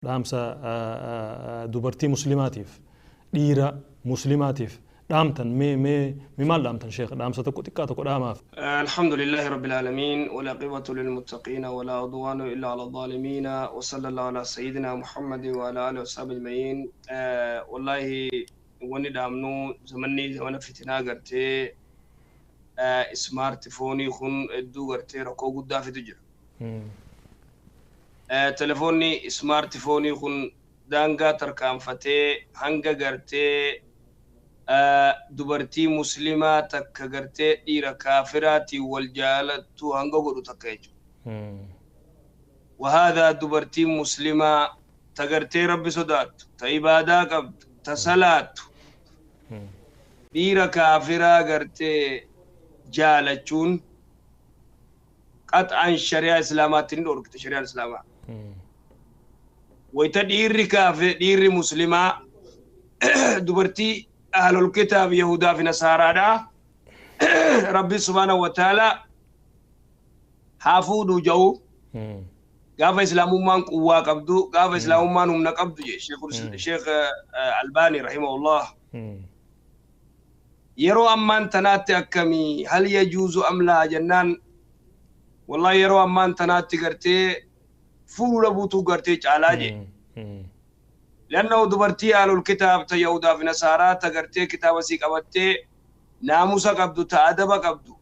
Dhaamsa dubartii muslimaatiif, dhiira muslimaatiif dhaamtan, mee mee mee maal dhaamtan sheekh? Dhaamsa tokko xiqqaa tokko dhaamaaf. الحمد لله رب العالمين والعاقبة للمتقين ولا عدوان إلا على الظالمين وصلى الله على سيدنا محمد وعلى آله وصحبه أجمعين. والله wanni dhaamnu zamanni zamana fitinaa gartee smartphone kun hedduu gartee rakkoo guddaa fidu jira. Telefoonni smartphone kun daangaa tarkaanfatee hanga gartee dubartii muslimaa takka gartee dhiira kaafiraatiin wal jaalattu hanga godhu takka jechuudha. وهذا dubartii muslimaa ta gartee rabbi sodaattu, ta ibaadaa qabdu, ta salaattu, dhiira kaafiraa gartee jaalachuun qax'aan shari'aa islaamaatti ni dhorkite shari'aan islaamaa. Wayita dhiirri kaafir dhiirri muslimaa dubartii ahlul kitaab yahudaa fi nasaaraadha rabbi subhaanahu wa ta'ala haa fuudhu ja'u gaafa islaamummaan quwwaa qabdu, gaafa islaamummaan humna qabdu je Sheekh Albaani rahimahullah. Yeroo ammaan tanaatti akkamii hal yajuuzu am laa jennaan, wallahi yeroo ammaan tanaatti gartee fuudhu dhabuutu gartee caalaa je. لأنه dubartii ahlul kitaab ta yahudaa fi nasaaraa ta gartee kitaaba sii qabattee naamusa qabdu, ta adaba qabdu,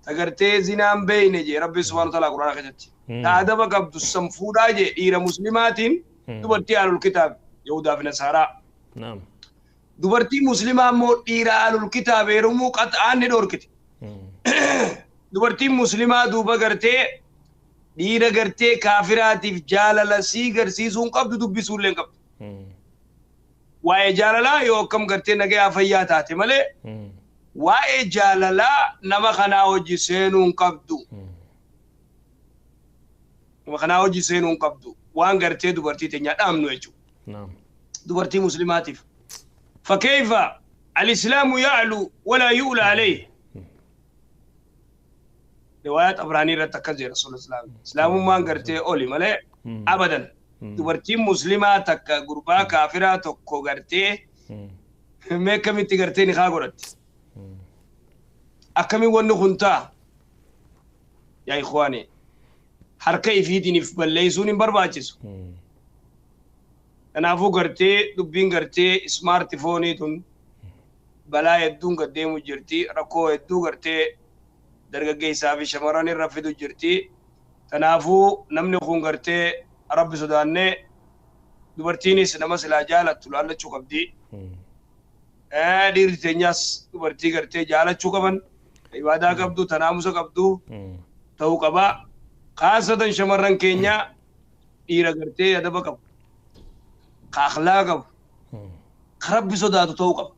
ta gartee zinaan beeyne je rabbi subhaanahu wa ta'ala quraana keessatti, ta adaba qabdu san fuudhaa je dhiira muslimaatiin dubartii ahlul kitaab yahudaa fi nasaaraa. Dubartii muslimaa immoo dhiira ahlul kitaab heerumuu qax'aan ni dhorkite. Dubartiin muslimaa duuba gartee dhiira gartee kaafiraatiif jaalala sii garsiisuu hin qabdu, dubbisuu illee hin qabdu. Waa'ee jaalalaa yoo akkam gartee nagayaa fayyaa taate malee waa'ee jaalalaa nama kanaa hojii seenuu hin qabdu. Nama kanaa hojii seenuu hin qabdu. Waan gartee dubartii teenyaa dhaamnu jechuudha. Dubartii muslimaatiif. فكيف الإسلام يعلو ولا يؤلى عليه؟ روايات أبراني رتكزي رسول الله إسلام ما قرتي أولي ملي أبدا. dubartiin muslimaa takka gurbaa kaafiraa tokko gartee mee akkamitti gartee ni kaa godhatti? Akkamiin wanni kun ta'a? Yaa ikhwaani, harka ifiitiiniif balleessuun hin barbaachisu. Kanaafuu gartee dubbiin gartee smartphone tun balaa hedduun gad deemu jirti, rakkoo hedduu gartee dargaggeessaa fi shamarran irra fidu jirti. Kanaafuu namni kun gartee rabbi sodaannee dubartiinis nama silaa jaalattu laallachuu qabdi. Dhiirri teenyaas dubartii gartee jaalachuu qaban, ibaadaa qabdu, ta naamusa qabdu ta'uu qaba. Khaasatan shamarran keenya dhiira gartee adaba qabu, ka akhlaa qabu, ka rabbi sodaatu ta'uu qaba.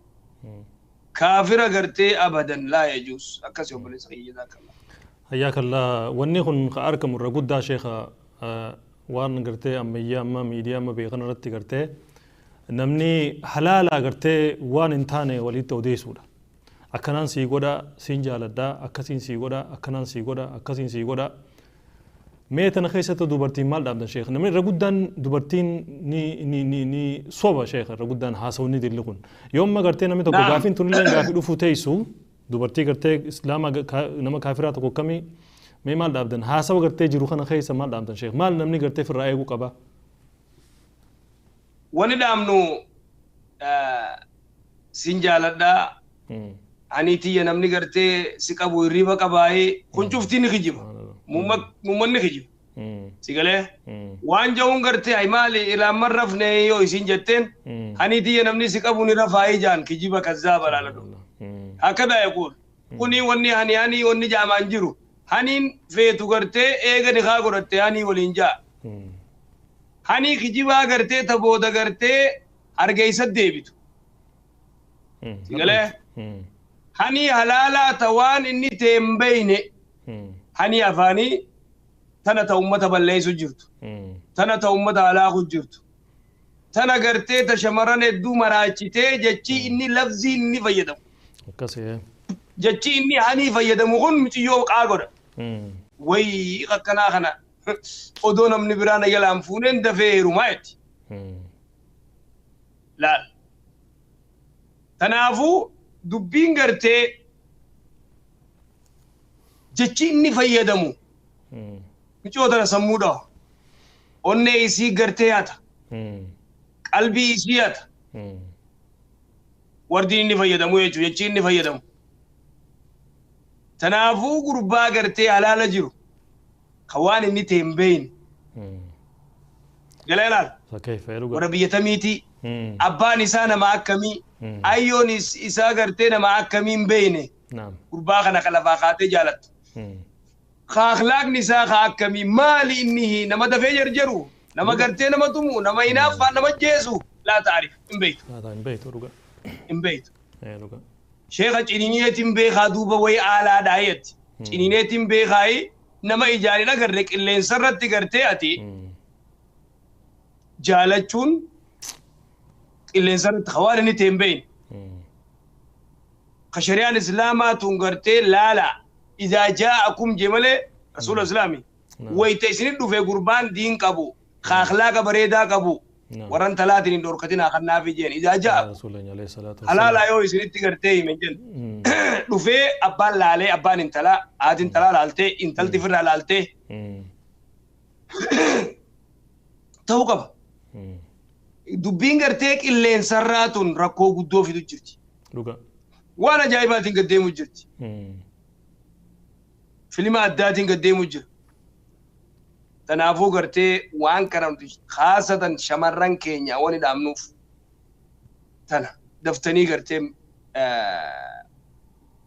Kaafira gartee abadan laa yajuus. Akkasii obboleessa kiyya, jazakallah. Hayyaaka Allah. Wanni kun ka argamu irra guddaa sheekha waan gartee ammayyaa amma miidiyaa amma beekan irratti gartee namni halaalaa gartee waan hin taane walitti odeessuudha. Akkanaan sii godha, siin jaaladha, akkasiin sii godha, akkanaan sii godha, akkasiin sii godha. Mee tana keessatti dubartiin maal dhaabdan sheekh? Namni irra guddaan dubartiin ni ni ni ni soba sheekh, irra guddaan haasawni dilli kun. Yoo amma gartee namni tokko gaafiin tunillee gaafii dhufuu teessu dubartii gartee islaama nama kaafiraa tokko akkamii, mee maal dhaabdan? Haasawa gartee jiru kana keessa maal dhaabdan sheekh? Maal namni gartee firraa eeguu qaba? Wani dhaamnu sin jaaladhaa, ani tiyya namni gartee si qabu hirriba qabaayee, kun cuftii ni kijiba. Muummanni kijiba. Si galee waan ja'uun gartee ay maali ilaaman rafne yoo isin jetteen, ani tiyya namni si qabu ni rafaayee jaan, kijiba kazzaaba laaladhu. Hakada yaquul. Kuni wanni hani hani wanni jaamaan jiru. Haniin feetu gartee eega ni kaa godhatte hani waliin jaa. Hani kijibaa gartee ta booda gartee hargeysa deebitu. Si galee hani halaalaa ta waan inni ta'e hin beeyne, hani afaanii tana ta ummata balleessu jirtu. Tana ta ummata halaaku jirtu. Tana gartee ta shamarran hedduu maraachitee jechi inni lafzii inni fayyadamu. Akkasii. Jechi inni hani fayyadamu kun miciyyoo qaa godha. Wayii akkanaa kana Odoo namni biraa na jalaan fuuneen dafee heerumaa jetti. Laal. Kanaafuu dubbiin gartee jechi inni fayyadamu micoo tana sammuu dhawa. Onnee isii gartee hata. Qalbii isii hata. Wardiin inni fayyadamu jechuudha jechi inni fayyadamu. Kanaafuu gurbaa gartee halaala jiru ka waan inni ta'e hin beeyne. Galee laal. Warra biyya tamiitii. Abbaan isaa nama akkamii. Ayyoon isaa gartee nama akkamii hin beeyne. Gurbaa kana ka lafaa kaatee jaalattu. Ka akhlaaqni isaa ka akkamii maali inni nama dafee jarjaru nama gartee nama tumu nama hinaaffaa nama jeesu laa ta'arif hin beeytu. Hin beeytu dhuga. Hin beeytu. Sheekha ciniineetiin beekaa duuba wayii aalaadhaa jetti. Ciniineetiin beekaayi nama ijaan hin agarre qilleensa irratti gartee ati jaalachuun qilleensa irratti hawaan inni ta'e hin beeyne. Ka shari'aan islaamaa tun gartee laala idaa jaa'akum jee malee rasuula islaami. Wayita isinit dhufe gurbaan diin qabu ka akhlaaqa bareedaa qabu warran talaatiin hin dhorkatinaa kan naafi jeen idaa jaa'akum. Halaalaa yoo isinitti gartee hime jennu. Dhufee abbaan laalee abbaan intalaa haati intalaa laaltee intalti firraa laaltee ta'uu qaba. Dubbiin gartee qilleensarraa tun rakkoo guddoo fidu jirti. Waan ajaa'ibaatiin gad deemu jirti. Filima addaatiin gad deemu jira. Kanaafuu gartee waan kana nuti khaasatan shamarran keenya waan dhaabnuuf tana daftanii gartee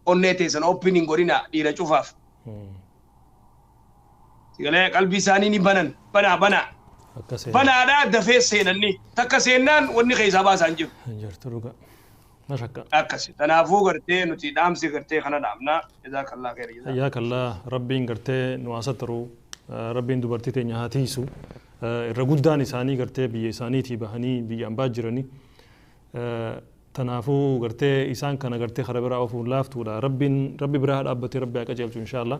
onnee teessan opening godhina dhiira cufaaf. Galee qalbii isaanii ni banan banaa banaa. Banaadhaa dafee seenanni takka seennaan wanni keessaa baasaa hin jiru. Jirtu dhuga. Mashakka. Akkasi. Kanaafuu gartee nuti dhaamsi gartee kana dhaamna. Jazaakallaa khayr. Jazaakallaa rabbiin gartee nu asatru rabbiin dubartii teenya haa tiisu. Irra guddaan isaanii gartee biyya isaaniitii bahanii biyya ambaa jiranii. Tanaafuu gartee isaan kana gartee karaa biraa ofuun laaftuudha. Rabbiin rabbi biraa dhaabbatee rabbi haa qajeelchu inshaallah.